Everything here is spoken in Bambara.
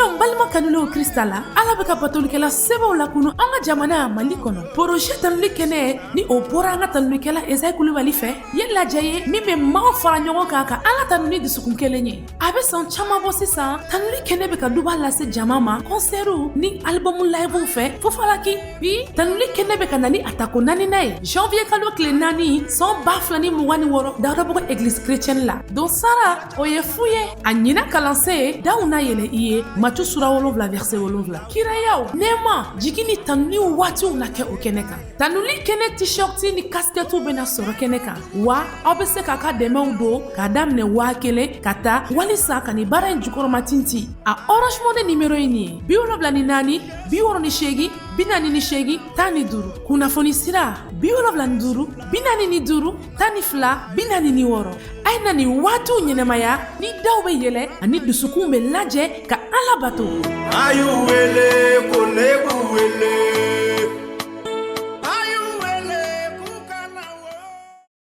Shalom balima kanulenw Krista la, Ala bɛ ka batolikɛla sɛbɛw lakunu an ka jamana Mali kɔnɔ. Projet tanuli kɛnɛ ni o bɔra an ka tanulikɛla Esayi Kulubali fɛ, ye lajɛ ye min bɛ maaw fara ɲɔgɔn kan ka Ala tanu ni dusukun kelen ye. A bɛ san caman bɔ sisan, tanuli kɛnɛ bɛ ka duba lase jama ma kɔnsɛriw ni alibamu livew fɛ fofalaki. Bi tanuli kɛnɛ bɛ ka na ni a tako naaninan ye janvier kalo tile 4 san 2026 Dawudabugu église chrétienne la. Don sara o ye fu ye, a ɲinan kalansen daw na yɛlɛ i ye, Matu sura 7 verset 7. Kirayaw, nɛɛma, jigi ni tanuli waatiw na kɛ o kɛnɛ kan. Tanuli kɛnɛ t-shirt ni casquette bɛna sɔrɔ kɛnɛ kan, wa aw bɛ se k'a ka dɛmɛw don k'a daminɛ 1000 ka taa walisa ka nin baara in jukɔrɔma tintin. A Orange Money numéro ye nin ye: 74 68 48 15. Kunnafoni sira: 75 45 12 46. A ye na nin waatiw ɲɛnamaya ni daw bɛ yɛlɛ ani dusukun bɛ lajɛ ka Ala bato. A y'u wele ko ne b'u wele.